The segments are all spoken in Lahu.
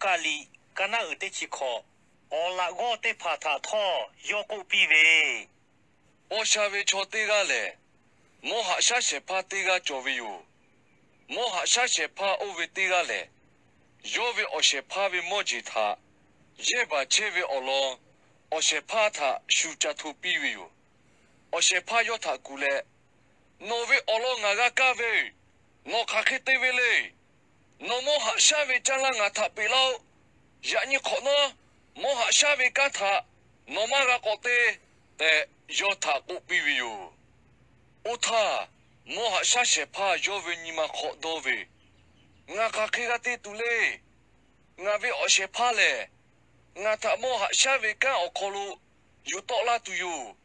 Luˉkaꞈ liꞈ ka naˉ uiˍ teˇ chi hkawꞈ, awˬ laꞈ g'awˇ teˇ hpaˍ htaꞈ htawˇ yawˇ k'oˆ piˇ ve, Paw sha ve chaw teˇ g'aˇ lehˬ, mawˇ haꞈ shaˉ shehˍ hpaˇ teˇ g'aˇ cawˬ ve yoˬ. Mawˇ haꞈ shaˉ shehˍ hpaˇ oˇ ve teˇ g'aˇ lehˬ, yawˇ ve awˬ shehˍ hpaˇ ve mawˇ jeˬ htaꞈ yehˇ baˬ chehˇ ve awˬ lawn awˬ shehˍ hpaˇ htaꞈ shu ca hto piˇ ve yoˬ. Awˬ shehˍ hpaˇ yawˇ htaꞈ kuˬ leh, Nawˬ ve awˬ lawn ngaˬ g'a kaˇ ve, nawˬ hk'aˬ hk'e te ve le. Nawˬ mawˇ haꞈ shaˉ ve caˇ laˇ ngaˬ htaꞈ peꞈ laˇ-oˆ. Yaꞈ nyi hk'awꞈ nawˉ, mawˇ haꞈ shaˉ ve kanˉ htaꞈ nawˬ maˇ g'a k'awꞈ te tehꞈ yawˇ htaꞈ k'oˆ piˇ ve yoˬ. Oˇ htaˇ, mawˇ haꞈ shaˉ shehˍ hpaˇ yawˇ ve nyi ma hk'aw dawˇ ve, Ngaˬ hk'aˬ hk'e g'a te tuˬ le. Ngaˬ ve awˬ shehˍ hpaˇ lehˬ, ngaˬ htaꞈ mawˇ haꞈ shaˉ ve kanˉ awˬ hk'aw lo yuˬ tawˆ laˇ tuˬ yoˬ.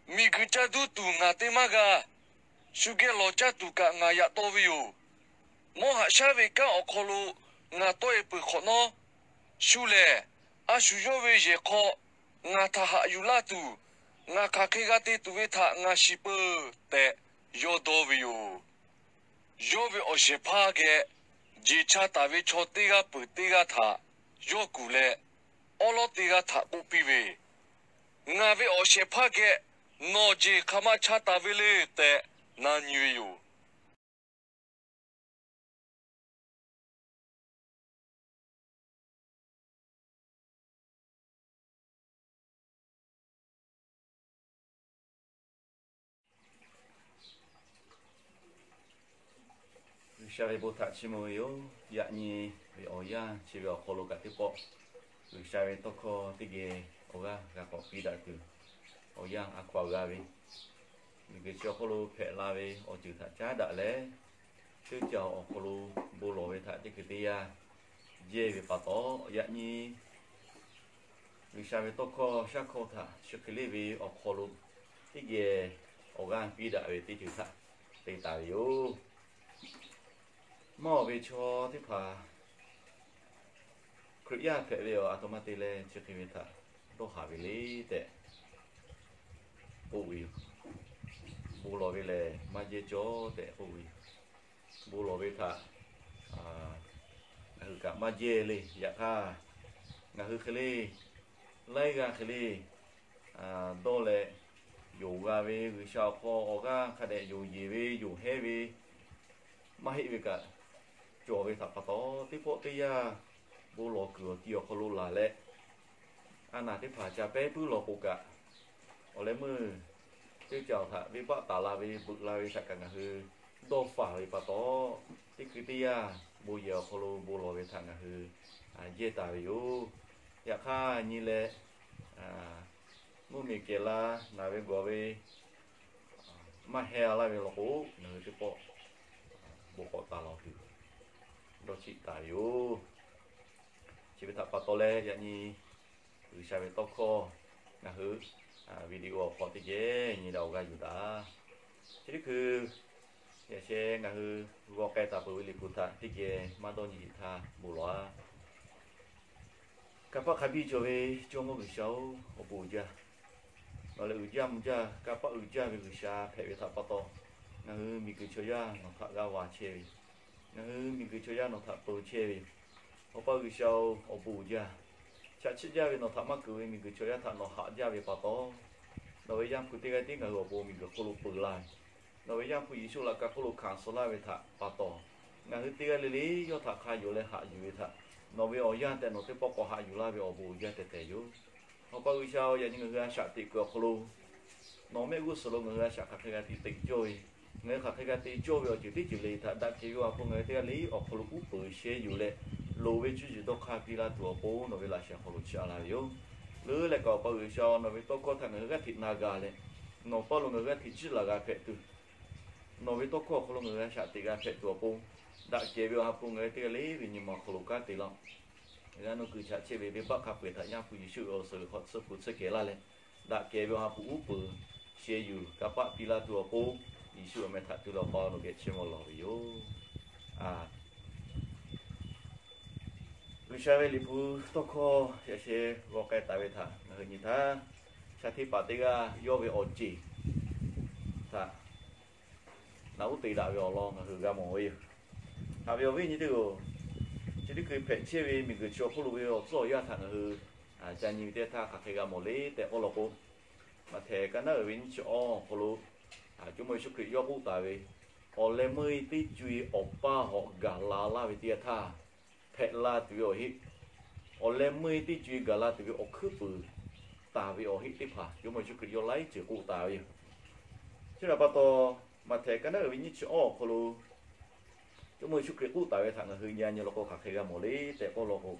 Miˬguiˬ ca duˇ tuˬ ngaˬ te maˇ g'a. Shu geh lawˬ caˇ tuˬ kaꞈ ngaˬ yaꞈ taw ve yoˬ. Mawˇ haꞈ shaˉ ve kanˉ awˬ hk'aw lo ngaˬ tawˆ-e peuˬ hk'awꞈ nawˉ, shu lehˬ a shu yawˇ ve yehˬ hk'aw ngaˬ htaꞈ haꞈ yuˬ laˇ tuˬ, ngaˬ hk'aˬ hk'e g'a te tuˬ ve htaꞈ ngaˬ shiˍ peuˬ tehꞈ yawˇ dawˇ ve yoˬ. Yawˇ ve awˬ shehˍ hpaˇ geh jeˬ cha taˍ ve chaw teˇ g'aˇ peuˬ teˇ g'aˇ htaꞈ yawˇ kuˬ leh, awˉ lawˉ teˇ g'aˇ htaꞈ k'oˆ piˇ ve, Ngaˬ ve awˬ shehˍ hpaˇ geh nawˬ jeˬ hk'aˬ ma cha taˍ ve le tehꞈ na nyi ve yoˬ. G'uiˬsha ve bon htaꞈ chiˇ mvuh ve yoˬ. Yaꞈ nyi ve awˬ yanˇ chi ve awˬ hk'aw lo kaꞈ teˇ pawˆ G'uiˬsha ve tawˇ hkawˇ teˇ geh awˬ g'aˇ g'a k'awꞈ piˇ daꞈ tuˬ, awˬ yanˇ a hkaw-anˬ g'a ve, miˬguiˬ chi awˬ hk'aw lo hpehꞈ la ve awˬ ceuˬ htaꞈ caˉ daꞈ leh, teˇ caˬ awˬ hk'aw lo bon lawˬ ve htaꞈ teˇ hkui teˇ yanˇ jehˇ ve pa taw, yaꞈ nyi G'uiˬsha ve tawˇ hkawˇ shaˉ hkawˇ htaꞈ chi hk'e le ve awˬ hk'aw lo teˇ geh awˬ g'aˇ piˇ daꞈ ve teˇ ceuˬ htaꞈ te taˍ ve yoˬ. Mawˇ ve chaw teˇ hpaˍ Hkriꞈ yaˇ hpehꞈ ve awˬ a htoꞈ ma te leh chi hk'e ve htaꞈ dawˇ haˍ ve le tehꞈ k'oˆ ve yoˬ. Bon lawˬ ve lehˬ maˇ jehˇ cawˇ tehꞈ k'oˆ ve yoˬ. Bon lawˬ ve htaꞈ ngaˬ hui kaꞈ maˇ jehˇ le. Yaꞈ hk'aˇ, ngaˬ hui hk'e le, laiˉ g'aˇ hk'e le, dawˇ leh, yonˍ g'a ve G'uiˬsha awˬ hk'aw awˬ g'aˇ hk'a dehꞈ yonˍ yeˬ ve, yonˍ hehˉ ve, maˇ heˆ ve kaꞈ, cawˬ ve htaꞈ pa taw, teˇ pawˆ teˇ yanˇ bon lawˬ kuiˬ awˬ ti awˬ hk'aw lo laˬ leh, a naˬ teˇ hpaˍ ca pehˉ puiˉ lawˬ k'o kaꞈ, awˬ leh meuˇ teˇ caˬ awˬ htaꞈ venˇbaˆ taˍ la ve, beuꞈ la ve htaꞈ kaꞈ ngaˬ hui dawˇ faˍ ve pa taw, teˇ hkui teˇ yanˇ bon yehˬ awˬ hk'aw lo bon lawˬ ve htaꞈ ngaˬ hui jehˇ taˍ ve yoˬ. Yaꞈ hk'aˇ nyi leh, mvuhˇmiˬ kehˬ la naˬ ve gawˬ ve maˇ heh laˇ ve law k'o, ngaˬ hui teˇ pawˆ bon k'awꞈ taˍ lawˬ tuˬ dawˇ chiˆ taˍ ve yoˬ. Chi ve htaꞈ pa taw leh, yaꞈ nyi G'uiˬsha ve tawˇ hkawˇ ngaˬ hui video awˬ hk'aw teˇ geh nyi daꞈ awˬ g'aˇ yuˬ daꞈ. Chi teˇ hkui yaꞈ sheh ngaˬ hui g'aw k'ai taˍ peuˬ ve liꞈ hpu htaꞈ teˇ geh maˇ dawˇ nyi sheˍ htaˇ bon lawˬ-a. Kanˇ paˆ hk'a biˇ cawˬ ve Jawˇmawˇ G'uiˬsha-oˬ, awˬ bon uiˍ jaˇ. Nawˬ lehˬ uiˍ jaˇ mvuh jaˇ, kanˇ paˆ uiˍ jaˇ ve G'uiˬsha hpehꞈ ve htaꞈ pa taw, ngaˬ hui miˬguiˬ chaw yaˇ nawˬ htaꞈ g'a vaˬ chehˇ ve, ngaˬ hui miˬguiˬ chaw yaˇ nawˬ htaꞈ peuˬ chehˇ ve, Awˬ pa G'uiˬsha-oˬ, awˬ bon uiˍ jaˇ. Chaꞈ chiˆ jaˇ ve nawˬ htaꞈ maˇ keunˍ ve miˬguiˬ chaw yaˇ htaꞈ nawˬ haꞈ jaˇ ve pa taw, nawˬ ve Yaˇ hpu teˇ g'aˇ tiˉ ngaˬ hui awˬ pon miˬguiˬ hk'oˆ lo peu laˇ ve, nawˬ ve Yaˇ hpu Yeˍsuˆ laꞈ ka hk'oˆ lo hkanˍ suh laˇ ve htaꞈ pa taw, ngaˬ hui teˇ g'aˇ le le yawˇ htaꞈ hk'a yonˍ leh haꞈ yuˬ ve htaꞈ nawˬ ve awˬ yanˇ tehꞈ nawˬ teˇ pawˆ k'awꞈ haꞈ yuˬ laˇ ve awˬ bon uiˍ jaˇ tehꞈ tehꞈ yoˬ. Awˬ pa G'uiˬsha-oˬ, yaꞈ nyi ngaˬ hui a shaꞈ teꞈ kuiˬ awˬ hk'aw lo nawˬ mehˆ g'uˇ suhˍ lo ngaˬ hui a shaꞈ hk'aˬ hk'e g'a te teꞈ cawˇ ve, ngaˬ hui hk'aˬ hk'e g'a te cawˇ ve awˬ ceuˬ teˇ ceuˬ le htaꞈ daꞈ kehˬ ve awˬ ha hpu ngaˬ hui teˇ g'aˇ le awˬ hk'aw lo uˉ peunˍ sheh yuˬ leh, loˍ ve cuˇ yiˍ dawˇ hk'aˇ piˇ laˇ tuˬ awˬ pon nawˬ ve laꞈ sheh awˬ hk'aw lo chiˇ a laˇ ve yoˬ. Leuˉ leh kaꞈ Awˬ pa G'uiˬsha-oˬ, nawˬ ve tawˇ hkawˇ htaꞈ ngaˬ hui g'aˇ hteꞈ na g'a leh, nawˬ paˇ lo ngaˬ hui g'aˇ hteꞈ jiˇ laˬ g'a hpehꞈ tuˬ, nawˬ ve tawˇ hkawˇ awˬ hk'aw lo ngaˬ hui a shaꞈ teꞈ g'a hpehꞈ tuˬ awˬ pon, daꞈ kehˬ ve awˬ ha hpu ngaˬ hui teˇ g'aˇ le ve nyi ma awˬ hk'aw lo kanˉ te laˇ-oˆ. G'a nawˬ kuiˬ chaꞈ chehˇ ve venˇbaˆ hk'a peu-eˬ htaꞈ Yaˇ hpu Yeˍsuˆ ve awˬ suhˍ hk'aw tsuhˇ hpu tsuhˇ kehˬ laˇ leh, daꞈ kehˬ ve awˬ ha hpu uˉ peunˍ sheh yuˬ kanˇ paˆ piˇ laˇ tuˬ awˬ pon, Yeˍsuˆ awˬ meh htaꞈ tu leh Awˬ pa nawˬ geh chiˇ mvuh lawˬ ve yoˬ. G'uiˬsha ve liꞈ hpu tawˇ hkawˇ yaꞈ sheh g'aw k'ai taˍ ve htaꞈ ngaˬ hui nyi htaˇ, shaˍ hteˇ paˍ teˇ g'aˇ yawˇ ve awˬ ceˬ htaꞈ naꞈ uˉ te daꞈ ve awˬ lawn ngaˬ hui g'a mawˬ ve yoˬ. Haꞈ ve awˬ viˉ nyi teˇ-oˬ, chi Teˇ hkui hpehꞈ chehˇ ve miˬguiˬ chi awˬ hk'oˆ lo ve awˬ tcuhˉ awˬ yanˇ htaꞈ ngaˬ hui ca nyi ve teˇ htaˇ hk'aˬ hk'e g'a mawˬ le tehꞈ k'oˆ law k'o, Maꞈhtehˍ ka naˉ uiˍ ve nyiˇ chi awˇ awˬ hk'aw lo Jawˇmawˇ Yeˍsuˆ Hkriꞈ yawˇ k'oˆ taˍ ve, awˬ leh meuˇ teˇ co-e awˬ paˇ hawꞈ gaˬ la laˇ ve teˇ yanˇ htaˇ, hpehꞈ la tuˬ ve awˬ heˆ, awˬ leh meuˇ teˇ co-e gaˬ la tuˬ ve awˬ hkuiˉ puiˍ taˍ ve awˬ heˆ teˇ hpaˍ Jawˇmawˇ Yeˍsuˆ Hkriꞈ yawˇ laiˉ ceuˬ k'oˆ taˍ ve yoˬ. Chi htaꞈ pa taw, Maꞈhtehˍ ka naˉ uiˍ ve nyiˇ chi awˇ awˬ hk'aw lo Jawˇmawˇ Yeˍsuˆ Hkriꞈ k'oˆ taˍ ve htaꞈ ngaˬ hui nyi nyi law k'o hk'aˬ hk'e g'a mawˬ le tehꞈ k'oˆ law k'o,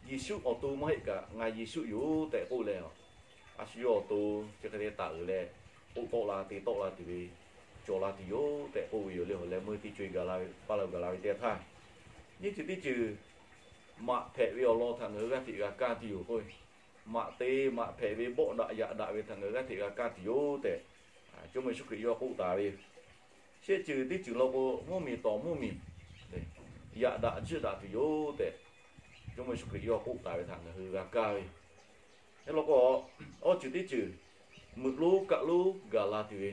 Yeˍsuˆ awˬ to maˇ heˆ kaꞈ ngaˬ Yeˍsuˆ yoˬ tehꞈ k'oˆ leh, a shu yawˇ awˬ to chi hk'e te taˍ uiˍ leh k'oˆ tawˆ la te tawˆ la tuˬ ve cawˬ la tuˬ yoˬ tehꞈ k'oˆ ve yoˬ le. Awˬ leh meuˇ teˇ co-e gaˬ la ve, paˇ la gaˬ la ve teˇ yanˇ htaˇ, nyiˇ ceuˬ teˇ ceuˬ maꞈ hpehꞈ ve awˬ lawn htaꞈ ngaˬ hui g'aˇ hteꞈ g'a kaˇ tuˬ yoˬ k'o, maꞈ te maꞈ hpehꞈ ve bawˆ daꞈ yaꞈ daꞈ ve htaꞈ ngaˬ hui g'aˇ hteꞈ g'a kaˇ tuˬ yoˬ tehꞈ, Jawˇmawˇ Yeˍsuˆ Hkriꞈ yawˇ k'oˆ taˍ ve yoˬ. Shehˆ ceuˬ teˇ ceuˬ law k'o, mvuhˇmiˬ tawˍ mvuhˇmiˬ yaꞈ daꞈ jiˆ daꞈ tuˬ yoˬ tehꞈ, Jawˇmawˇ Yeˍsuˆ Hkriꞈ yawˇ k'oˆ taˍ ve htaꞈ ngaˬ hui g'a kaˇ ve yoˬ. Hk'e law k'o, awˇ ceuˬ teˇ ceuˬ meuꞈ lonˉ kaˆ lonˉ gaˬ la tuˬ ve,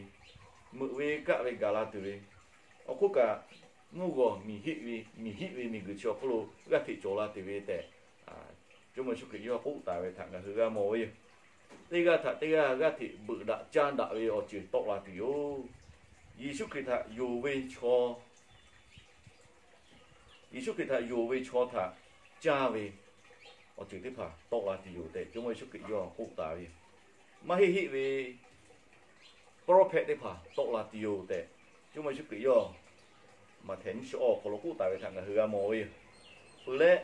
meuꞈ ve kaˆ ve gaˬ la tuˬ ve, awˬ hk'oˆ kaꞈ mvuhˇ g'awˬ miˬ hiˆ ve miˬ hiˆ ve miˬguiˬ chi awˬ hk'oˆ lo g'aˇ hteꞈ cawˬ la tuˬ ve tehꞈ, Jawˇmawˇ Yeˍsuˆ Hkriꞈ yawˇ k'oˆ taˍ ve htaꞈ ngaˬ hui g'a mawˬ ve yoˬ. Teˇ g'aˇ htaꞈ teˇ g'aˇ g'aˇ hteꞈ beuꞈ daꞈ caˇ daꞈ ve awˬ ceuˬ tawˆ la tuˬ yoˬ. Yeˍsuˆ Hkriꞈ htaꞈ yonˍ ve chaw Yeˍsuˆ Hkriꞈ htaꞈ yonˍ ve chaw htaꞈ caˇ ve awˬ ceuˬ teˇ hpaˍ tawˆ la tuˬ yoˬ tehꞈ, Jawˇmawˇ Yeˍsuˆ Hkriꞈ yawˇ k'oˆ taˍ ve yoˬ. Maˇ heˆ heˆ ve prophet teˇ hpaˍ tawˆ la tuˬ yoˬ tehꞈ, Jawˇmawˇ Yeˍsuˆ Hkriꞈ yawˇ Maꞈhtehˍ nyiˇ chi awˇ awˬ hk'aw lo k'oˆ taˍ ve htaꞈ ngaˬ hui g'a mawˬ ve yoˬ. Peuˬ leh,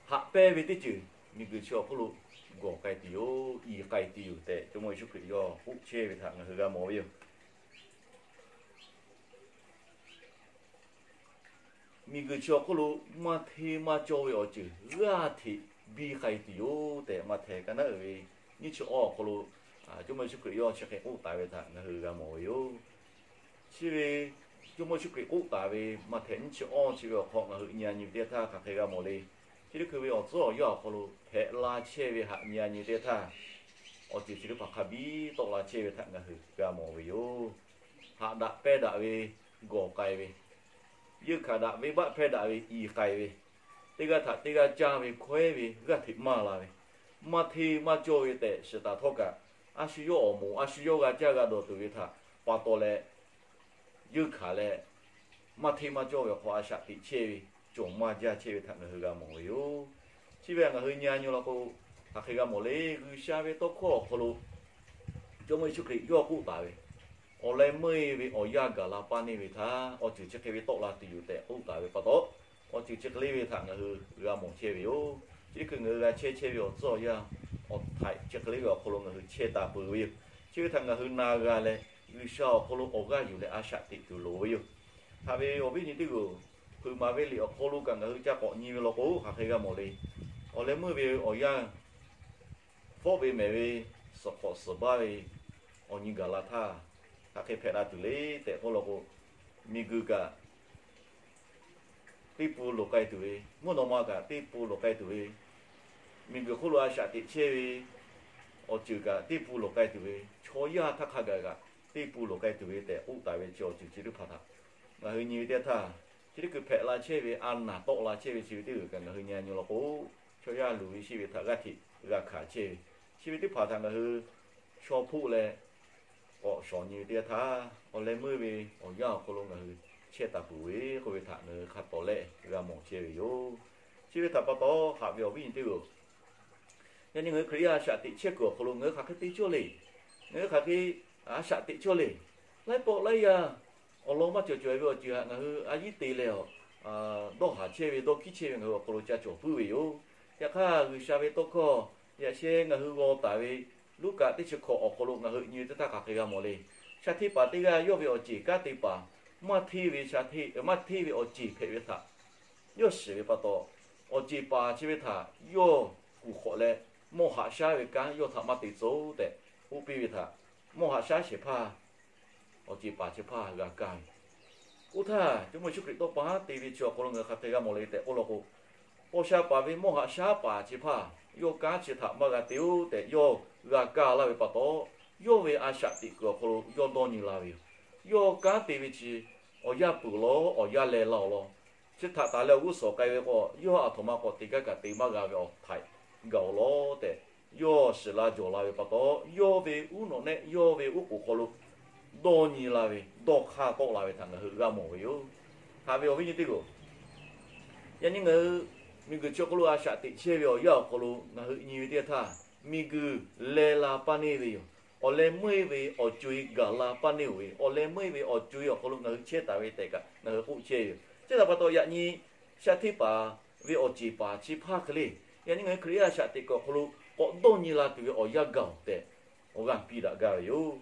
haꞈ pehnˇ ve teˇ ceuˬ miˬguiˬ chi awˬ hk'oˆ lo gawˬ k'ai tuˬ yoˬ, i k'ai tuˬ yoˬ tehꞈ, Jawˇmawˇ Yeˍsuˆ Hkriꞈ yawˇ k'oˆ chehˇ ve htaꞈ ngaˬ hui g'a mawˬ ve yoˬ. Miˬguiˬ chi awˬ hk'oˆ lo maˇ hteˇ maˇ cawˇ ve awˬ ceuˬ g'aˇ hteꞈ biˇ k'ai tuˬ yoˬ tehꞈ, Maꞈhtehˍ ka naˉ uiˍ ve nyiˇ chi awˇ awˬ hk'aw lo Jawˇmawˇ Yeˍsuˆ Hkriꞈ yawˇ chi hk'e k'oˆ taˍ ve htaꞈ ngaˬ hui g'a mawˬ ve yoˬ. Chi ve Jawˇmawˇ Yeˍsuˆ Hkriꞈ k'oˆ taˍ ve Maꞈhtehˍ nyiˇ chi awˇ chi ve awˬ hk'aw ngaˬ hui nyi nyi ve teˇ htaˇ hk'aˬ hk'e g'a mawˬ le. Chi teˇ hkui ve awˬ tcuhˉ awˬ yanˇ awˬ hk'aw lo hpehꞈ la chehˇ ve htaꞈ nyi nyi ve teˇ htaˇ, awˬ ceuˬ chi teˇ hpaˍ hk'a biˇ tawˆ la chehˇ ve htaꞈ ngaˬ hui g'a mawˬ ve yoˬ. Haꞈ daꞈ pehnˇ daꞈ ve gawˬ k'ai ve, yeunˇ hkanˍ daꞈ venˇbaˆ hpehˇ daꞈ ve i k'ai ve, teˇ g'aˇ htaꞈ teˇ g'aˇ caˇ ve hkawehˉ ve g'aˇ hteꞈ maˇ la ve, maˇ hteˇ maˇ cawˇ ve tehꞈ shiˍ taˍ htawˇ kaꞈ, a shu yawˇ awˬ moˍ a shu yawˇ g'a caˇ g'a dawˬ tuˬ ve htaꞈ pa taw leh, yeunˇ hkanˍ leh, maˇ hteˇ maˇ cawˇ ve awˬ hk'aw a shaꞈ teꞈ chehˇ ve, cawˬ maˇ jaˇ chehˇ ve htaꞈ ngaˬ hui g'a mawˬ ve yoˬ. Chi ve htaꞈ ngaˬ hui nyi nyi law k'o, hk'aˬ hk'e g'a mawˬ le. G'uiˬsha ve tawˇ hkawˇ awˬ hk'aw lo Jawˇmawˇ Yeˍsuˆ Hkriꞈ yawˇ k'oˆ taˍ ve, awˬ leh meuˇ ve awˬ yanˇ gaˬ la paˇ neˇ ve htaˇ, awˬ ceuˬ chi hk'e ve tawˆ la tuˬ yoˬ tehꞈ k'oˆ taˍ ve pa taw, awˬ ceuˬ chi hk'e le ve htaꞈ ngaˬ hui g'a mawˬ chehˇ ve yoˬ. Chi teˇ hkui ngaˬ hui g'a chehˇ chehˇ ve awˬ tcuhˉ awˬ yanˇ, awˬ htaiꞈ chi hk'e le ve awˬ hk'aw lo ngaˬ hui chehˇ taˍ peuˬ ve yoˬ. Chi ve htaꞈ ngaˬ hui na g'a leh, G'uiˬsha awˬ hk'aw lo awˬ g'aˇ yuˬ leh a shaꞈ teꞈ tuˬ loˍ ve yoˬ. Haꞈ ve awˬ viˉ nyi teˇ g'aˇ, hpeuꞈ maˍ ve liꞈ awˬ hk'aw lo kaꞈ ngaˬ hui ca k'awꞈ nyi ve law k'o, hk'aˬ hk'e g'a mawˬ le. Awˬ leh meuˇ ve awˬ yanˇ, fawˆ ve mehˍ ve, suhˍ hk'awꞈ suhˍ baˇ ve awˬ nyi gaˬ la htaˇ, hk'aˬ hk'e hpehꞈ la tuˬ le tehꞈ k'oˆ law k'o, miˬguiˬ kaꞈ teˇ pun loˍ k'ai tuˬ ve, mvuhˇ naw ma kaꞈ teˇ pun loˍ k'ai tuˬ ve, miˬguiˬ hk'oˆ lo a shaꞈ teꞈ chehˇ ve awˬ ceuˬ kaꞈ teˇ pun loˍ k'ai tuˬ ve, chaw yaˇ htaˇ hk'a gaˬ kaꞈ teˇ pun loˍ k'ai tuˬ ve tehꞈ k'oˆ taˍ ve chi awˬ ceuˬ chi teˇ hpaˍ htaꞈ ngaˬ hui nyi ve teˇ htaˇ, chi teˇ hkui hpehꞈ la chehˇ ve a naˬ tawˆ la chehˇ ve chi ve teˇ g'uiˬ kaꞈ ngaˬ hui nyi nyi law k'o, chaw yaˇ luˬ ve sheˆ ve htaꞈ g'aˇ hteꞈ g'a hkanˍ chehˇ ve, chi ve teˇ hpaˍ htaꞈ ngaˬ hui chaw hpoˆ leh k'awꞈ shawˍ nyi ve teˇ yanˇ htaˇ, awˬ leh meuˇ ve awˬ yanˇ awˬ hk'aw lo ngaˬ hui chehˇ taˍ peuˬ ve k'oˆ ve htaꞈ ngaˬ hui hk'a tawˍ leh g'a mawˬ chehˇ ve yoˬ. Chi ve htaꞈ pa taw, haꞈ ve awˬ viˉ nyi teˇ g'aˇ, yaꞈ nyi ngaˬ hui Hkriꞈ yaˇ a shaꞈ teꞈ chehˇ kuiˬ awˬ hk'aw lo ngaˬ hui hk'aˬ hk'e te cawˇ le. Ngaˬ hui hk'aˬ hk'e a shaꞈ teꞈ cawˇ le. Laiˉ pawˆ laiˉ yaˇ awˬ lawn maˇ cawˬ cawˬ ve awˬ ceuˬ htaꞈ ngaˬ hui a yiˉ te leh, dawˇ haˍ chehˇ ve, dawˇ hkiˉ chehˇ ve ngaˬ hui awˬ hk'aw lo ca cawˬ puiˉ ve yoˬ. Yaꞈ hk'aˇ, G'uiˬsha ve tawˇ hkawˇ yaꞈ sheh ngaˬ hui g'aw taˍ ve Luˉkaꞈ teˇ chi hkawꞈ awˬ hk'aw lo ngaˬ hui nyi ve teˇ htaˇ hk'aˬ hk'e g'a mawˬ le. Sha hteˇ paˍ teˇ g'aˇ yawˇ ve awˬ ceˬ kanˉ te paˍ, maˇ hteˇ ve sha hteˇ, maˇ hteˇ ve awˬ ceˬ hpehꞈ ve htaꞈ yawˇ shiˍ ve pa taw, awˬ ceˬ paˍ chi ve htaꞈ yawˇ kuˬ hk'awꞈ leh, mawˇ haꞈ shaˉ ve kanˉ yawˇ htaꞈ maˇ te tcuh tehꞈ k'oˆ piˇ ve htaꞈ, mawˇ haꞈ shaˉ shehˍ hpaˇ awˬ ceˬ paˍ chi hpaˇ g'a kaˇ ve. Oˇ htaˇ, Jawˇmawˇ Yeˍsuˆ Hkriꞈ tawˇ pa haˉ te ve chi awˬ hk'aw lo ngaˬ hui hk'aˬ hk'e g'a mawˬ le tehꞈ k'oˆ law k'o, paw sha paˍ ve mawˇ haꞈ shaˉ paˍ chi hpaˇ yawˇ kanˉ chi htaꞈ maˇ g'a te-oˬ tehꞈ yawˇ g'a kaˇ laˇ ve pa taw, yawˇ ve a shaꞈ teꞈ kuiˬ awˬ hk'aw lo yawˇ dawˇ nyi la ve yoˬ. Yawˇ kanˉ te ve chi awˬ yanˇ peuˬ law, awˬ yanˇ leh laˇ-oˬ law, Chi htaꞈ taˍ leh awˬ g'uˇ suhˍ k'ai ve k'o, yawˇ aˬ htoꞈ ma k'awꞈ te gaˇ kaꞈ te maˇ g'a ve awˬ htaiꞈ gaˬ-oꞈ law tehꞈ, yawˇ shiˍ la jawˬ la ve pa taw, yawˇ ve uˉ nawꞈ nehˆ yawˇ ve uˉ k'oˍ hk'aw lo dawˇ nyi la ve, dawˇ hk'aˇ tawˆ la ve htaꞈ ngaˬ hui g'a mawˬ ve yoˬ. Haꞈ ve awˬ viˉ nyi teˇ g'aˇ-oˬ, yaꞈ nyi ngaˬ hui miˬguiˬ chi awˬ hk'aw lo a shaꞈ teꞈ chehˇ ve awˬ yanˇ awˬ hk'aw lo ngaˬ hui nyi ve teˇ htaˇ, miˬguiˬ leh la paˇ neˇ ve yoˬ. Awˬ leh meuˇ ve awˬ co-e gaˬ la paˇ neˇ-oˬ ve, awˬ leh meuˇ ve awˬ co-e awˬ hk'aw lo ngaˬ hui chehˇ taˍ ve tehꞈ kaꞈ ngaˬ hui k'oˆ chehˇ ve yoˬ. Chi htaꞈ pa taw, yaꞈ nyi shaˍ hteˇ paˍ ve awˬ ceˬ paˍ chi hpaˇ hk'e le, yaꞈ nyi ngaˬ hui Hkriꞈ yaˇ a shaꞈ teꞈ kuiˬ awˬ hk'aw lo k'awꞈ dawˇ nyi la tuˬ ve awˬ yanˇ gaˬ-oˬ tehꞈ awˬ g'aˇ piˇ daꞈ gaˇ ve yoˬ.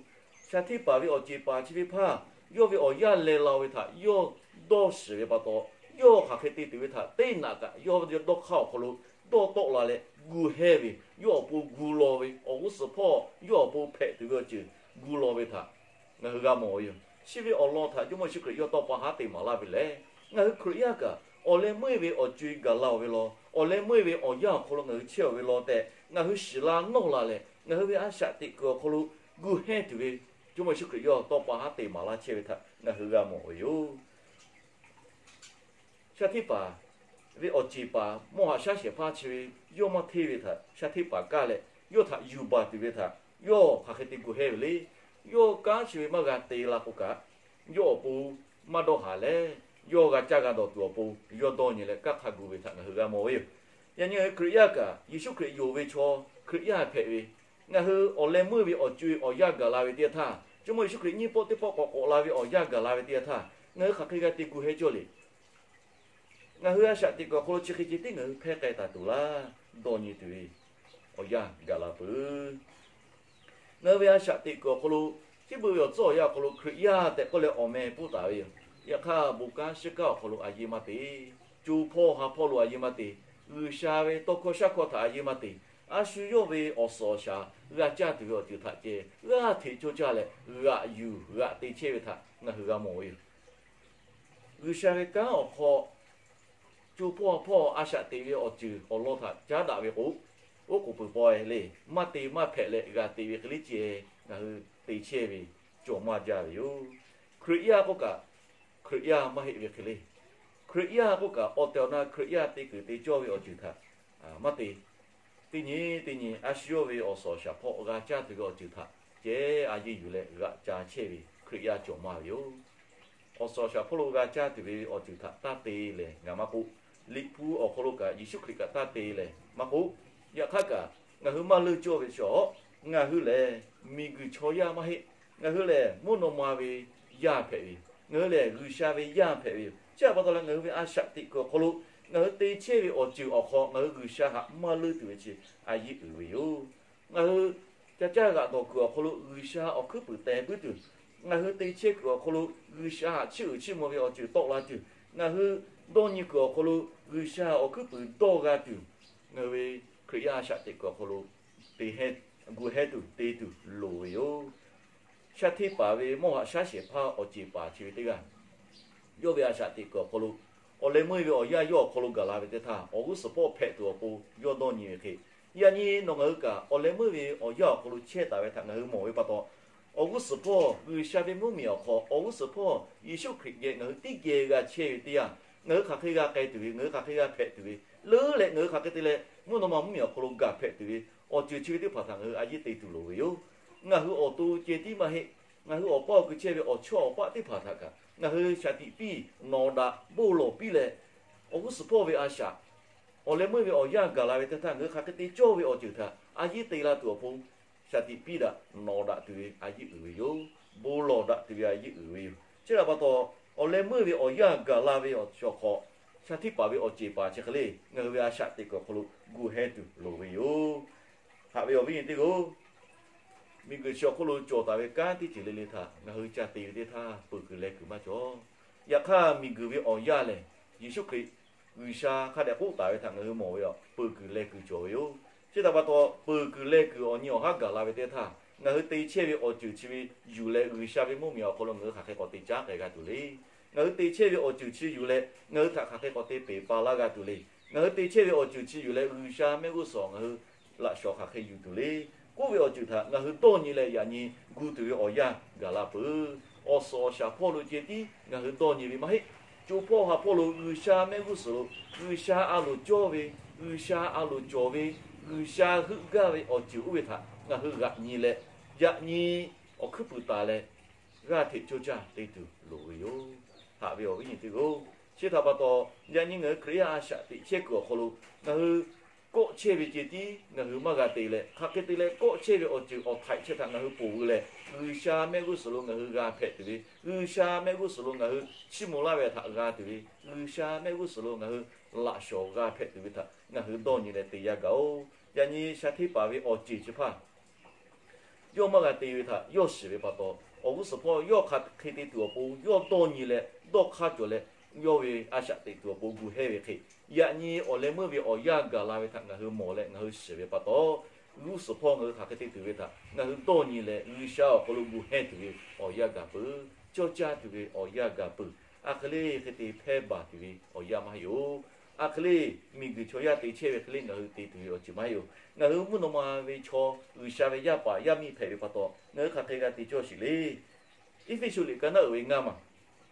Shaˍ hteˇ paˍ ve awˬ ceˬ paˍ chi ve hpaˇ, yawˇ ve awˬ yanˇ leh la-o ve htaꞈ yawˇ dawˇ shiˍ ve pa taw, yawˇ hk'aˬ hk'e te tuˬ ve htaꞈ teˇ naꞈ kaꞈ yawˇ ve dawˇ hk'aˇ awˬ hk'aw lo dawˇ tawˆ la leh gu hehˇ ve, yawˇ awˬ pon gu law ve, awˬ g'uˇ suhˍ hpawˇ yawˇ awˬ pon hpehꞈ tuˬ ve awˬ ceuˬ gu law ve htaꞈ ngaˬ hui g'a mawˬ ve yoˬ. Chi ve awˬ lawn htaꞈ Jawˇmawˇ Yeˍsuˆ Hkriꞈ yawˇ tawˇ pa haˉ te maˍ laˇ ve lehˬ, ngaˬ hui Hkriꞈ yaˇ kaꞈ awˬ leh meuˇ ve awˬ co-e gaˬ la-oˬ ve law, awˬ leh meuˇ ve awˬ yanˇ awˬ hk'aw lo ngaˬ hui chehˇ-oˬ ve law tehꞈ ngaˬ hui shiˍ la nawˇ la leh, ngaˬ hui ve a shaꞈ teꞈ kuiˬ awˬ hk'aw lo gu hehˇ tuˬ ve Jawˇmawˇ Yeˍsuˆ Hkriꞈ yawˇ tawˇ pa haˉ te maˍ laˇ chehˇ ve htaꞈ ngaˬ hui g'a mawˬ ve yoˬ. Shaˍ hteˇ paˍ ve awˬ ceˬ paˍ mawˇ haꞈ shaˉ shehˍ hpaˇ chi ve yawˇ maˇ hteˇ ve htaꞈ shaˍ hteˇ paˍ kaˇ leh, yawˇ htaꞈ yuˬ baˬ tuˬ ve htaꞈ yawˇ hk'aˬ hk'e te gu hehˇ ve le. Yawˇ kanˉ chi ve maˇ g'a te la k'o kaꞈ, yawˇ awˬ pon maˇ dawˇ haˍ leh, yawˇ g'a caˇ g'a dawˬ tuˬ awˬ pon yawˇ dawˇ nyi leh kanˉ hk'a gu ve htaꞈ ngaˬ hui g'a mawˬ ve yoˬ. Yaꞈ nyi ngaˬ hui Hkriꞈ yaˇ kaꞈ Yeˍsuˆ Hkriꞈ yonˍ ve chaw Hkriꞈ yaˇ hpehꞈ ve, ngaˬ hui awˬ leh meuˇ ve awˬ co-e awˬ yanˇ gaˬ la ve teˇ htaˇ, Jawˇmawˇ Yeˍsuˆ Hkriꞈ nyiˇ pawˆ teˇ pawˆ k'awꞈ k'awꞈ la ve awˬ yanˇ gaˬ la ve teˇ htaˇ, ngaˬ hui hk'aˬ hk'e g'a te gu hehˇ cawˇ le. Ngaˬ hui a shaꞈ teꞈ kuiˬ awˬ hk'aw lo chi hk'e ceh tiˉ ngaˬ hui hpehˇ k'ai taˍ tuˬ laˇ. Dawˇ nyi tuˬ ve awˬ yanˇ gaˬ la peuˬ. Ngaˬ hui ve a shaꞈ teꞈ kuiˬ awˬ hk'aw lo, chi beuꞈ ve awˬ tcuhˉ awˬ yanˇ awˬ hk'aw lo Hkriꞈ yaˇ tehꞈ k'oˆ leh awˬ meh pfuhˇ taˍ ve yoˬ. Yaꞈ hk'aˇ, bon kanˉ shiˉ kanˉ awˬ hk'aw lo a yeˇ maˇ te, co hpawˇ ha hpawˇ lo a yeˇ maˇ te, G'uiˬsha ve tawˇ hkawˇ shaˉ hkawˇ htaꞈ a yeˇ maˇ te, a shu yawˇ ve awˬ suhˍ awˬ shaˍ g'a caˇ tuˬ ve awˬ ceuˬ htaꞈ ceh g'aˇ hteꞈ cawˇ caˇ leh g'aꞈ yuˬ g'aꞈ te chehˇ ve htaꞈ ngaˬ hui g'a mawˬ ve yoˬ. G'uiˬsha ve kanˉ awˬ hk'aw co hpawˇ ha hpawˇ a shaꞈ teꞈ ve awˬ ceuˬ awˬ lawn htaꞈ caˉ daꞈ ve k'o, oˉ k'oˍ peuˬ paw le, maˇ te maˇ hpehꞈ leh g'a te ve hk'e le ceh ngaˬ hui te chehˇ ve cawˬ maˇ jaˇ ve yoˬ. Hkriꞈ yaˇ k'oˆ kaꞈ, Hkriꞈ yaˇ maˇ heˆ ve hk'e le. Hkriꞈ yaˇ k'oˆ kaꞈ, awˬ tehˬ awˬ na Hkriꞈ yaˇ te kuiˬ te cawˇ ve awˬ ceuˬ htaꞈ maˇ te. Teˇ nyi teˇ nyi a shu yawˇ ve awˬ suhˍ awˬ shaˍ hpawˇ g'a caˇ tuˬ ve awˬ ceuˬ htaꞈ ceh a yeˇ yuˬ leh g'aꞈ ca chehˇ ve Hkriꞈ yaˇ cawˬ maˇ ve yoˬ. Awˬ suhˍ awˬ shaˍ hpawˇ lo g'a caˇ tuˬ ve awˬ ceuˬ htaꞈ taˇ te lehˬ ngaˬ maˇ k'oˆ, Liꞈ hpu awˬ hk'aw lo kaꞈ Yeˍsuˆ Hkriꞈ kaꞈ taˇ te lehˬ maˇ k'oˆ, yaꞈ hk'aˇ kaꞈ ngaˬ hui maˇ leunˇ cawˇ ve chaw, ngaˬ hui lehˬ miˬguiˬ chaw yaˇ maˇ heˆ. Ngaˬ hui lehˬ mvuhˇ naw ma ve yaˇ hpehꞈ ve yoˬ. Ngaˬ hui lehˬ G'uiˬsha ve yaˇ hpehꞈ ve yoˬ. Chi htaꞈ pa taw leh ngaˬ hui ve a shaꞈ teꞈ kuiˬ awˬ hk'aw lo ngaˬ hui te chehˇ ve awˬ ceuˬ awˬ hk'aw ngaˬ hui G'uiˬsha htaꞈ maˇ leunˇ tuˬ ve chi a yeˇ uiˍ ve yoˬ. Ngaˬ hui ca caˇ g'aꞈ dawˬ kuiˬ awˬ hk'aw lo G'uiˬsha awˬ hkuiˉ puiˍ teh puiˉ tuˬ, ngaˬ hui te chehˇ kuiˬ awˬ hk'aw lo G'uiˬsha htaꞈ chiˇ uiˍ chiˇ mvuh ve awˬ ceuˬ tawˆ la tuˬ, ngaˬ hui dawˇ nyi kuiˬ awˬ hk'aw lo G'uiˬsha awˬ hkuiˉ puiˍ dawˇ g'a tuˬ, ngaˬ hui ve Hkriꞈ yaˇ a shaꞈ teꞈ kuiˬ awˬ hk'aw lo te heh, gu heh tuˬ te tuˬ loˍ ve yoˬ. Shaˍ hteˇ paˍ ve mawˇ haꞈ shaˉ shehˍ hpaˇ awˬ ceˬ paˍ chi ve teˇ g'aˇ, yawˇ ve a shaꞈ teꞈ kuiˬ awˬ hk'aw lo awˬ leh meuˇ ve awˬ yanˇ yawˇ awˬ hk'aw lo gaˬ la ve teˇ htaˇ, awˬ g'uˇ suhˍ hpawˇ hpehꞈ tuˬ awˬ pon yawˇ dawˇ nyi ve hk'e, yaꞈ nyi nawˬ ngaˬ hui kaꞈ awˬ leh meuˇ ve awˬ yanˇ awˬ hk'aw lo chehˇ taˍ ve htaꞈ ngaˬ hui mawˬ ve pa taw, awˬ g'uˇ suhˍ hpawˇ G'uiˬsha ve mvuhˇmiˬ awˬ hk'aw awˬ g'uˇ suhˍ hpawˇ Yeˍsuˆ Hkriꞈ geh ngaˬ hui tiˉ geh g'a chehˇ ve teˇ yanˇ, ngaˬ hui hk'aˬ hk'e g'a k'ai tuˬ ve, ngaˬ hui hk'aˬ hk'e g'a hpehꞈ tuˬ ve, leuˉ leh ngaˬ hui hk'aˬ hk'e te leh mvuhˇ naw ma mvuhˇmiˬ awˬ hk'aw lo gaˬ hpehꞈ tuˬ ve, awˬ ceuˬ chi ve teˇ hpaˍ htaꞈ ngaˬ hui a yeˇ te tuˬ loˍ ve yoˬ. Ngaˬ hui awˬ to ceh tiˉ maˇ heˆ. Ngaˬ hui awˬ paˇ awˬ kui chehˇ ve awˬ chawˇ awˬ paˆ teˇ hpaˍ htaꞈ kaꞈ ngaˬ hui shaˍ tiꞈ piˇ, nawˬ daꞈ, bon lawˬ piˇ leh, awˬ g'uˇ suhˍ hpawˇ ve a shaꞈ, awˬ leh meuˇ ve awˬ yanˇ gaˬ la ve teˇ htaˇ ngaˬ hui hk'aˬ hk'e te cawˇ ve awˬ ceuˬ htaꞈ a yeˇ te la tuˬ awˬ pon shaˍ tiꞈ piˇ daꞈ, nawˬ daꞈ tuˬ ve a yeˇ uiˍ ve yoˬ. Bon lawˬ daꞈ tuˬ ve a yeˇ uiˍ ve yoˬ. Chi htaꞈ pa taw, awˬ leh meuˇ ve awˬ yanˇ gaˬ la ve awˬ ceuˬ awˬ hk'aw, shaˍ hteˇ paˍ ve awˬ ceˬ paˍ chi hk'e le ngaˬ hui ve a shaꞈ teꞈ kuiˬ awˬ hk'aw lo gu heh tuˬ loˍ ve yoˬ. Haꞈ ve awˬ viˉ nyi teˇ g'aˇ-oˬ, miˬguiˬ chi awˬ hk'oˆ lo cawˬ taˍ ve kanˉ teˇ ceuˬ le le htaꞈ ngaˬ hui ca te ve teˇ htaˇ peuˬ kuiˬ leh kuiˬ maˇ cawˬ. Yaꞈ hk'aˇ, miˬguiˬ ve awˬ yanˇ lehˬ, Yeˍsuˆ Hkriꞈ G'uiˬsha hk'a dehꞈ k'oˆ taˍ ve htaꞈ ngaˬ hui mawˬ ve, peuˬ kuiˬ leh kuiˬ cawˬ ve yoˬ. Chi htaꞈ pa taw, peuˬ kuiˬ leh kuiˬ awˬ nyi awˬ haˉ gaˬ la ve teˇ htaˇ, ngaˬ hui te chehˇ ve awˬ ceuˬ chi ve yuˬ leh G'uiˬsha ve mvuhˇmiˬ awˬ hk'aw lo ngaˬ hui hk'aˬ hk'e k'awꞈ te caˉ k'ai g'a tuˬ le. Ngaˬ hui te chehˇ ve awˬ ceuˬ chi yuˬ leh ngaˬ hui htaꞈ hk'aˬ hk'e k'awꞈ te peˬ pa laˇ g'a tuˬ le. Ngaˬ hui te chehˇ ve awˬ ceuˬ chi yuˬ leh G'uiˬsha mehˆ g'uˇ suhˍ ngaˬ hui laꞈ shawˍ hk'aˬ hk'e yuˬ tuˬ le k'oˆ ve awˬ ceuˬ htaꞈ ngaˬ hui dawˇ nyi leh yaꞈ nyi gu tuˬ ve awˬ yanˇ gaˬ la peuˬ. Awˬ suhˍ awˬ shaˍ hpawˇ lo ceh tiˉ ngaˬ hui dawˇ nyi ve maˇ heˆ. co hpawˇ ha hpawˇ lo G'uiˬsha mehˆ g'uˇ suhˍ lo G'uiˬsha a loˍ cawˇ ve, G'uiˬsha a loˍ cawˬ ve, G'uiˬsha heuˆ gaˇ ve awˬ ceuˬ oˇ ve htaꞈ ngaˬ hui g'aꞈ nyi leh, yaꞈ nyi awˬ hkuiˉ puiˍ taˍ leh g'aˇ hteꞈ cawˇ caˇ te tuˬ loˍ ve yoˬ. Haꞈ ve awˬ viˉ nyi teˇ g'aˇ-oˬ, chi htaꞈ pa taw yaꞈ nyi ngaˬ hui Hkriꞈ yaˇ a shaꞈ teꞈ chehˇ kuiˬ awˬ hk'aw lo ngaˬ hui kawˆ chehˇ ve ceh tiˉ ngaˬ hui maˇ g'a te leh, hk'aˬ hk'e te leh kawˆ chehˇ ve awˬ ceuˬ awˬ htaiꞈ chi htaꞈ ngaˬ hui ponˬ ve lehˬ, G'uiˬsha mehˆ g'uˇ suhˍ lo ngaˬ hui g'a hpehꞈ tuˬ ve, G'uiˬsha mehˆ g'uˇ suhˍ lo ngaˬ hui chiˇ mvuh laˇ ve htaꞈ g'a tuˬ ve, G'uiˬsha mehˆ g'uˇ suhˍ lo ngaˬ hui laꞈ shawˍ g'a hpehꞈ tuˬ ve htaꞈ ngaˬ hui dawˇ nyi leh te yaˇ gaˬ-oˬ. Yaꞈ nyi sha hteˇ paˍ ve awˬ ceuˬ chi hpaˇ yawˇ maˇ g'a te ve htaꞈ yawˇ shiˍ ve pa taw, awˬ g'uˇ suhˍ hpawˇ yawˇ hk'aˬ hk'e te tuˬ awˬ pon yawˇ dawˇ nyi leh dawˇ hk'aˇ cawˬ leh, yawˇ ve a shaꞈ teꞈ tuˬ awˬ pon gu hehˇ ve hk'e, yaꞈ nyi awˬ leh meuˇ ve awˬ yanˇ gaˬ la ve htaꞈ ngaˬ hui mawˬ leh ngaˬ hui shiˍ ve pa taw, g'uˇ suhˍ hpawˇ ngaˬ hui hk'aˬ hk'e te tuˬ ve htaꞈ ngaˬ hui dawˇ nyi leh G'uiˬsha awˬ hk'aw lo gu hehˇ tuˬ ve awˬ yanˇ gaˬ peuˬ. Cawˇ caˇ tuˬ ve awˬ yanˇ gaˬ peuˬ. A hk'e le hk'e te hpehˇ baˬ tuˬ ve awˬ yanˇ maˇ heˆ-oˬ. A hk'e le miˬguiˬ chaw yaˇ te chehˇ ve hk'e le ngaˬ hui te tuˬ ve awˬ ceuˬ maˇ heˆ-oˬ. Ngaˬ hui mvuhˇ naw ma ve chaw G'uiˬsha ve yaˇ paˍ yaˇ miˇ hpehꞈ ve pa taw, ngaˬ hui hk'aˬ hk'e g'a te cawˇ sheˍ le. Eˇfeˇsuꞈ liꞈ ka naˉ uiˍ ve ngaˇ maˬ,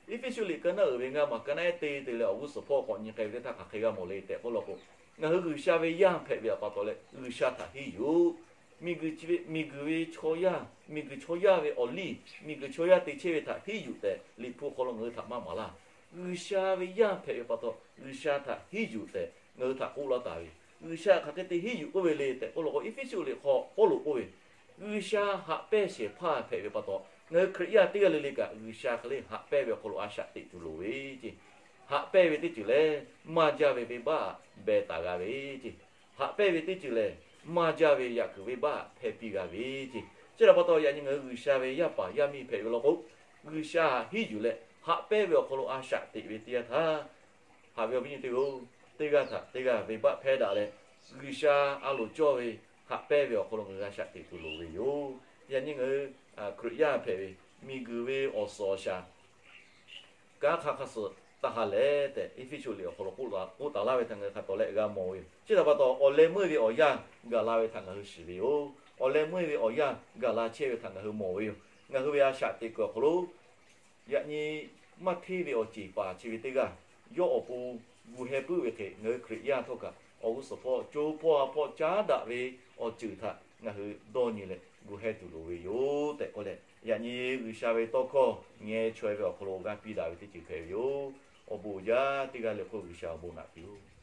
Eˇfeˇsuꞈ liꞈ ka naˉ uiˍ ve ngaˇ maˬ ka naˉ ehˉ te te leh awˬ g'uˇ suhˍ hpawˇ k'awꞈ nyi k'ai ve teˇ htaˇ hk'aˬ hk'e g'a mawˬ le tehꞈ k'oˆ law k'o, ngaˬ hui G'uiˬsha ve yaˇ hpehꞈ ve pa taw leh G'uiˬsha htaꞈ henˇ yuˬ-oˬ. Miˬguiˬ ve chaw yaˇ, miˬguiˬ chaw yaˇ ve awˬ liˇ, miˬguiˬ chaw yaˇ te chehˇ ve htaꞈ henˇ yuˬ tehꞈ Liꞈ hpu hk'aw lo ngaˬ hui htaꞈ maˇ maˍ laˇ. G'uiˬsha ve yaˇ hpehꞈ ve pa taw G'uiˬsha htaꞈ henˇ yuˬ tehꞈ ngaˬ hui htaꞈ k'oˆ laˇ taˍ ve. G'uiˬsha hk'aˬ hk'e te henˇ yuˬ k'oˆ ve le tehꞈ k'oˆ law k'o, Eˇfeˇsuꞈ liꞈ hk'aw Pawˇluꞈ k'oˆ ve, G'uiˬsha haꞈ pehnˇ shehˍ hpaˇ hpehꞈ ve pa taw, ngaˬ hui Hkriꞈ yaˇ teˇ g'aˇ le le kaꞈ G'uiˬsha hk'e le haꞈ pehnˇ ve awˬ hk'aw lo a shaꞈ teꞈ tuˬ loˍ ve ce. Haꞈ pehnˇ ve teˇ ceuˬ lehˬ, maˇ jaˇ ve venˇbaˆ beh taˍ g'a ve ce. Haꞈ pehnˇ ve teˇ ceuˬ lehˬ, maˇ jaˇ ve yaꞈ kuiˬ venˇbaˆ hpehˇ piˇ g'a ve ce. Chi htaꞈ pa taw yaꞈ nyi ngaˬ hui G'uiˬsha ve yaˇ paˍ yaˇ miˇ hpehꞈ ve law k'o, G'uiˬsha htaꞈ henˇ yuˬ leh haꞈ pehnˇ ve awˬ hk'aw lo a shaꞈ teꞈ ve teˇ yanˇ htaˇ, haꞈ ve awˬ viˉ nyi teˇ g'aˇ-oˬ, teˇ g'aˇ htaꞈ teˇ g'aˇ venˇbaˆ hpehˇ daꞈ leh, G'uiˬsha a loˍ cawˇ ve haꞈ pehnˇ ve awˬ hk'aw lo ngaˬ hui a shaꞈ teꞈ tuˬ loˍ ve yoˬ. Yaꞈ nyi ngaˬ hui Hkriꞈ yaˇ hpehꞈ ve miˬguiˬ ve awˬ suhˍ awˬ shaˍ kanˉ hk'a hk'a suh taˇ ha lehˬ tehꞈ, Eˇfeˇsuꞈ liꞈ awˬ hk'aw lo k'oˆ taˍ laˇ ve htaꞈ ngaˬ hui hk'a tawˍ leh g'a mawˬ ve yoˬ. Chi htaꞈ pa taw, awˬ leh meuˇ ve awˬ yanˇ gaˬ la ve htaꞈ ngaˬ hui shiˍ ve yoˬ. Awˬ leh meuˇ ve awˬ yanˇ gaˬ la chehˇ ve htaꞈ ngaˬ hui mawˬ ve yoˬ. Ngaˬ hui ve a shaꞈ teꞈ kuiˬ awˬ hk'aw lo yaꞈ nyi maˇ hteˇ ve awˬ ceˬ paˍ chi ve teˇ g'aˇ yawˇ awˬ pon gu heh puiˉ ve hk'e, ngaˬ hui Hkriꞈ yaˇ htawˇ kaꞈ awˬ g'uˇ suhˍ hpawˇ co hpawˇ ha hpawˇ caˉ daꞈ ve awˬ ceuˬ htaꞈ ngaˬ hui dawˇ nyi leh gu heh tuˬ loˍ ve yoˬ tehꞈ k'oˆ leh, yaꞈ nyi G'uiˬsha ve tawˇ hkawˇ ngeh chaweh ve awˬ hk'aw lo g'a piˇ daꞈ ve teˇ ceuˬ hpehꞈ ve yoˬ. Awˬ bon uiˍ jaˇ teˇ g'aˇ le k'o G'uiˬsha awˬ bon naꞈ piˇ-oˆ.